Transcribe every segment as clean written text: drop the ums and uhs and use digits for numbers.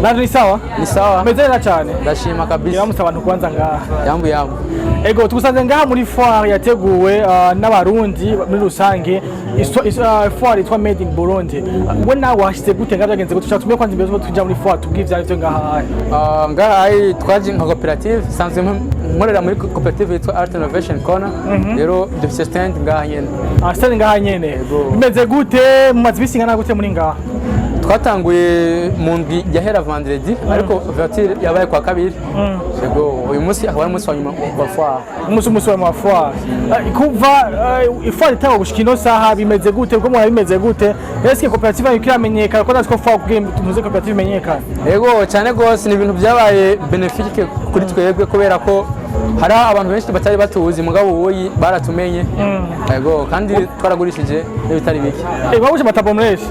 Nanje ni sawa. Ni sawa. Meze neza cyane. Ndashima kabisa. Iramutse abantu kwanza ngaha. Yambu yambu. Ego, tugusanze ngaha muri foire yateguwe n'Abarundi muri rusange, foire yitwa Made in Burundi. We nawe washyize gute ngaha? Byagenze gute? Ushaka tumye kwanza imbere yuko tuja muri foire, tubwire ivyo arivyo ngaha. Ngaha twaje nka koperative, sanzwe nkorera muri koperative yitwa Art Innovation Corner. Rero dufise stand ngaha nyene. Ah, stand ngaha nyene. Ego. Bimeze gute? Mumaze ibisi ingana gute muri ngaha? Twatanguye mu ndwi yahera vendredi, ariko ouverture yabaye kwa kabiri. Ego, uyu munsi akaba ari umunsi wa nyuma wa foire. Umunsi wa foire. Kuva ifoire itangwa gushika ino saha bimeze gute? Uko mubona bimeze gute? Eske koperative yanyu kiramenyekana? Ko natwe foire kugira tunuze koperative imenyekane. Ego, cyane gose. Ni ibintu byabaye bénéfique kuri twebwe kubera ko hari abantu benshi batari batuzi, mugabo ubuyi baratumenye. Ego, kandi twaragurishije n'ibitari bike. Wabuje amatableau menshi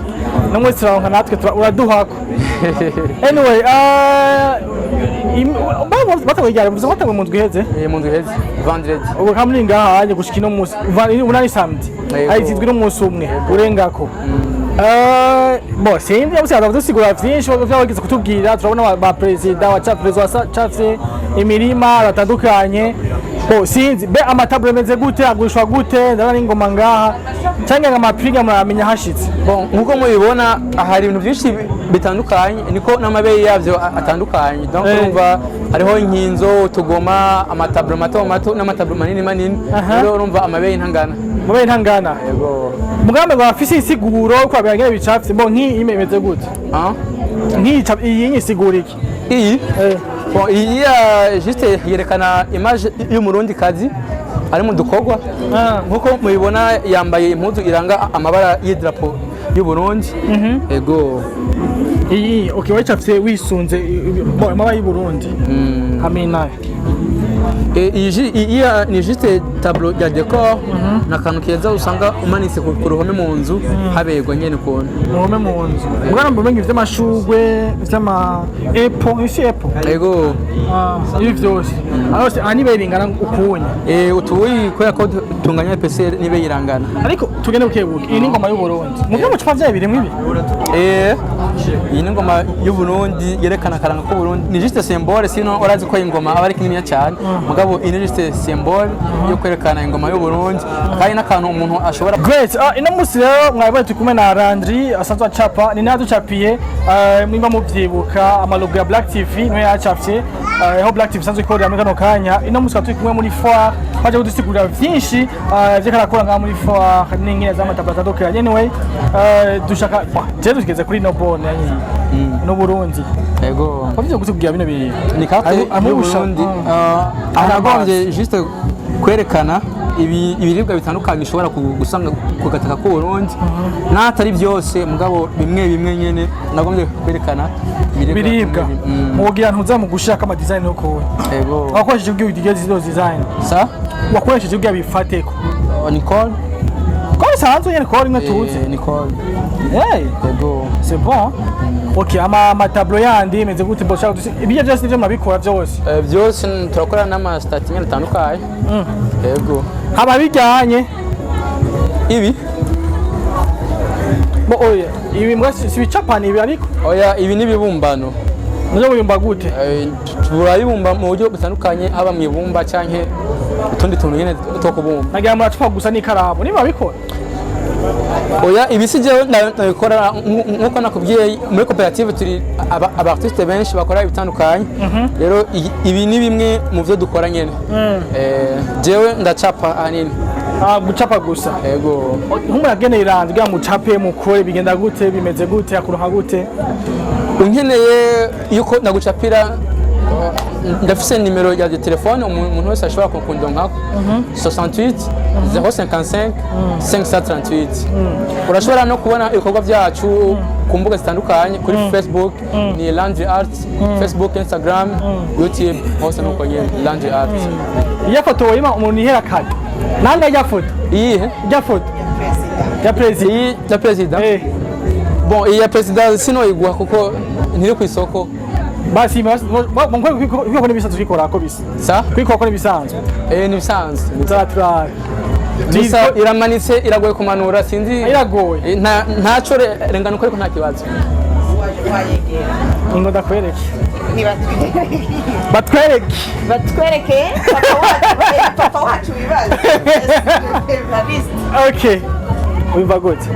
no mwese turaronka natwe uraduhako. Anyway, batanguye ryari? Muvuze ko batanguye mu ndwi iheze. Mu ndwi iheze vendredi. Ubu kandi muri ngaha hanje gushika ino munsi ubu ni samedi. Yego. Ari zindwi n'umunsi umwe urengako. Bo sinzi yabuze dusigura vyinshi vyabageze kutubwira. Turabona ba perezida wa perezida wacafye imirima batandukanye. Bo sinzi be amatableau ameze gute, agurishwa gute? Ndabona n'ingoma ngaha canke ngo amaprix muramenya hashitse. Bon, nkuko mubibona hari ibintu byinshi bitandukanye, niko n'amabeyi yabyo atandukanye. Donc urumva hariho inkinzo, utugoma, amatableau mato mato n'amatableau manini manini. Rero urumva amabeyi ntangana. Mube ntangana. Yego. Mugambe ngo bafise insiguro ko babirangire bicafye. Bo nk'iyi imeze gute? Ah? Nk'iyi iyi nyisigura iki? Iyi? Eh. Bon, iyi ya juste yerekana image y'Umurundi kazi ari mu dukorwa. Nkuko mubibona yambaye impuzu iranga amabara y'idarapo y'u Burundi. Ego. Iyi, okay, wayicafye wisunze bo amabara y'u Burundi hamwe nayo. Iyi ni juste tableau ya décor, ni akantu keza usanga umanitse ku ruhome mu nzu, haberwa nyene ukuntu. Muhome mu nzu mugana mbumenye ivy'amashurwe, ivy'ama epo, isi epo. Ego. Ah, ibi vyose aho se ani bingana ukunye. Utubuyi kubera ko tunganya épaisseur nibe yirangana. Ariko tugende bukebuke, iyi ni ingoma y'u Burundi mu byo mucupa vyayo birimwo ibi. Iyi ni ingoma y'u Burundi yerekana akaranga k'u Burundi. Ni juste symbole, sino urazi ko ingoma aba ari kininiya cyane. Mugabo iyi ni juste symbole yo kwerekana ingoma y'u Burundi. Kandi n'akantu umuntu ashobora Great. Ino musi rero mwabonye turi kumwe na Landry asanzwe acapa, ni nawe ducapiye, nimba muvyibuka amalogo ya Black TV niwe yacafye, aho Black TV isanzwe ikorera muri kano kanya. Ino musi tukaba turi kumwe muri foire, baje kudusigurira vyinshi vyeko arakora ngaha muri foire n'ingene z'amatableau atandukanye. Anyway, dushaka bah, je tugeze kuri ino borne yanyi n'Uburundi. Ego. Wavyo kutubwira bino bintu. Ni carte y'u Burundi. Anagombye juste kwerekana ibiribwa bitandukanye ushobora gusanga ku gataka k'u Burundi. N'atari byose, mugabo bimwe bimwe nyene nagombye kwerekana ibiribwa Biribwa. bimwe bimwe. Mugira ntuza mu gushaka ama design yo kuwe. Ego. Wakoresheje ubwiye ugize design. Sa? Wakoresheje ubwiye bifateko. Oh, Nicole. Ko bisanzwe nyene ko rimwe tuzi. Nicole. Hey, Ego. c'est bon. Ok, ama tableau yandi imeze gute? Bo shaka ibyo byose nivyo murabikora byose. Byose turakora n'ama statues nyene atandukanye. Ego. Haba bijyanye Ibi? Bo oya, ibi mbwa si bicapani ibi ariko. Oya, ibi ni ibibumbano. Muzo mubimba gute? Turabibumba mu buryo butandukanye, haba mu ibumba canke utundi tuntu nyene two kubumba. Nagira muracapa gusa n'ikaramu. Niba bikora. Oya, ibi si jewe nabikora. Nkuko nakubwiye, muri koperative turi aba artiste benshi bakora ibitandukanye. Rero ibi ni bimwe mu byo dukora nyene. Jewe ndacapa ahanini. Ah, gucapa gusa. Ego. Nk'umuntu ageneye irangi kugira mucape mukore, bigenda gute? Bimeze gute? Akuronka gute? Unkeneye yuko nagucapira, ndafise nimero ya telefone umuntu wese ashobora kundonkako: 68 055 538. Urashobora no kubona ibikorwa byacu ku mbuga zitandukanye. Kuri Facebook ni Landry Art, Facebook, Instagram, YouTube, hose nuko nyene, Landry Art. Iyo foto woyima umuntu ihera kare nanga ijya foto? Iyihe? Ijya foto ya perezida. Iyi ya perezida? Eh. Bon, iyi ya perezida sinoyiguha kuko ntiri ku isoko. Basi kwikora n'ibisanzwe, kwikora ko bisa. Sa? Kwikora ko n'ibisanzwe. Eh, ni ibisanzwe. Nzaturara. Gusa iramanitse, iragoye kumanura, sinzi. Iragoye. Ntaco rengana uko, ariko nta kibazo. Wayegera. Ngo ndakwereke. Nibatwereke. Batwereke. Batwereke papa wacu, papa wacu wibaza Evariste. Okay, wumva gute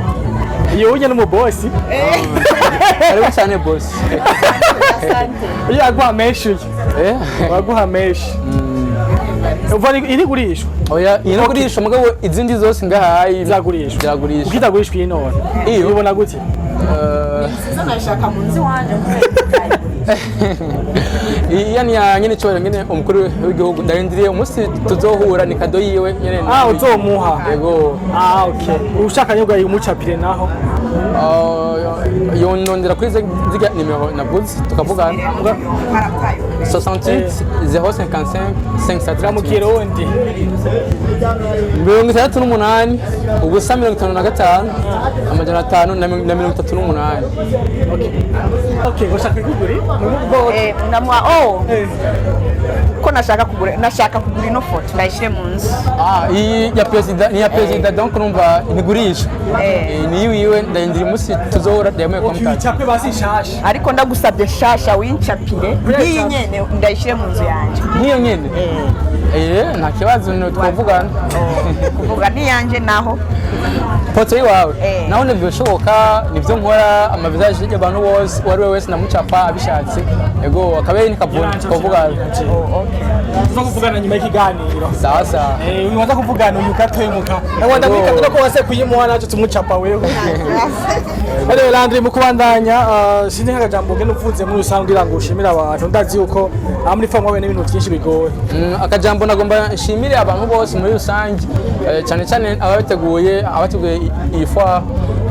iyo ujya n'umubosi? Karibu cyane, boss. Asante. Iyo aguha menshi uyu. Eh. Waguha menshi uva iri gurishwa? Oya, iyi no gurisha, mugabo izindi zose ngahayi Zagurishwa. Ziragurishwa. Ukitagurishwa iyi none? Iyo. Ubona gute? Nziza, nashaka mu nzu iwanje kubera Iya ni ya nyene cyubahiro nyene umukuru w'igihugu. Ndarindiriye umunsi tuzohura, ni cadeau yiwe nyene. Ah, uzomuha? Yego. Ah, okay. Ushaka nyobwa umucapire naho? Yonondera kuri zirya nimero navuze tukavugana. Karatayo. 68 055 Nga mu 538. Kirundi? 68 0 55 538. Okay, ushaka kuguri? Eh, namwa oh ko nashaka kugura ino foto ndayishyire mu nzu. Ah, iyi ya perezida ni ya perezida, donc numva ntigurisha. Eh. Eh, ni iwiwe. Ndarindiriye umunsi tuzohura, ndayamuye contact. Uyicape basi nshasha. Ariko ndagusabye shasha wincapire nk'iyi nyene ndayishyire mu nzu yanjye. Niyo nyene. Eh, nta kibazo, ni twavugana. Kuvuga n'iyanjye naho? Foto yiwawe? Eh. Naho ntibishoboka, nibyo nkora, amavisage y'abantu bose, uwo ari we wese ndamucapa abishatse. Yego, akabeyi ntikavuna, twavugana. Oh, okay. Tuza kuvugana nyuma y'ikiganiro. Sawa sawa. Eh, uyu waza kuvugana uyu gatoye muka. Nawanda mwika ko wase kuyimuha naco tumucapa wewe. Rero Landry, mu kubandanya, sinzi nk'akajambo ngene uvuze muri rusange kugira ngo ushimire abantu. Ndazi yuko aha muri famu wahuye n'ibintu byinshi bigoye. Akajambo nagomba nshimire abantu bose muri rusange, cyane cyane abateguye iyi foire.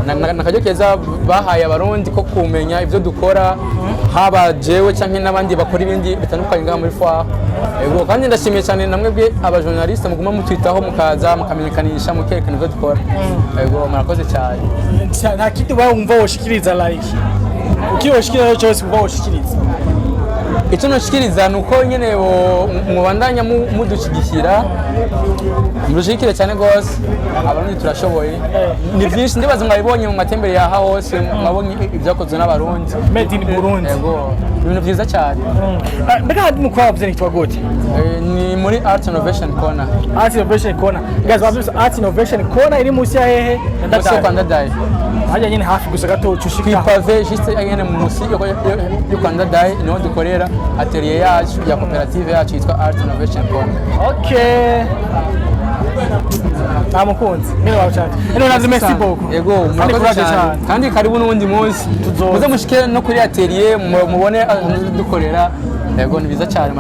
Nakaryo keza bahaye Abarundi ko kumenya ibyo dukora, haba jewe canke n'abandi bakora ibindi bitandukanye ngaha muri foire. Yego, kandi ndashimiye cyane namwe abajournaliste muguma mutwitaho, mukaza mukamenyekanisha, mukerekana ibyo dukora. Yego, murakoze cyane. Nta kindi wumva woshikiriza, like ukiwoshikiriza woshikiriza cyose wumva woshikiriza? Icyo nashikiriza ni uko nyine mubandanya mudushyigikira, mudushyigikire cyane rwose. Abarundi turashoboye, ni byinshi. Ndibaza mwabibonye mu matembere yaha hose, mwabonye ibyakozwe n'Abarundi. Made in Burundi. Yego, ibintu byiza cyane. Ah, mbega handi mu kwavuze nitwa gute? Ni muri Art Innovation Corner. Art Innovation Corner. Guys, bavyise Art Innovation Corner iri munsi ya hehe? Munsi yo kwa Ndadaye. Hajya nyine hafi gusa gato ucushika. Kw'ipavé juste nyene munsi yo kwa Ndadaye niho dukorera atelier yacu ya koperative yacu yitwa Art Innovation Corner. Okay. Namukunze. Nyine wawe cyane. Eno nazi, merci beaucoup. Yego, Kandi murakoze courage. cyane. Kandi karibu n'ubundi munsi. Tuzoza. Muze mushike no kuri atelier mubone aho dukorera. Yego, ni byiza cyane.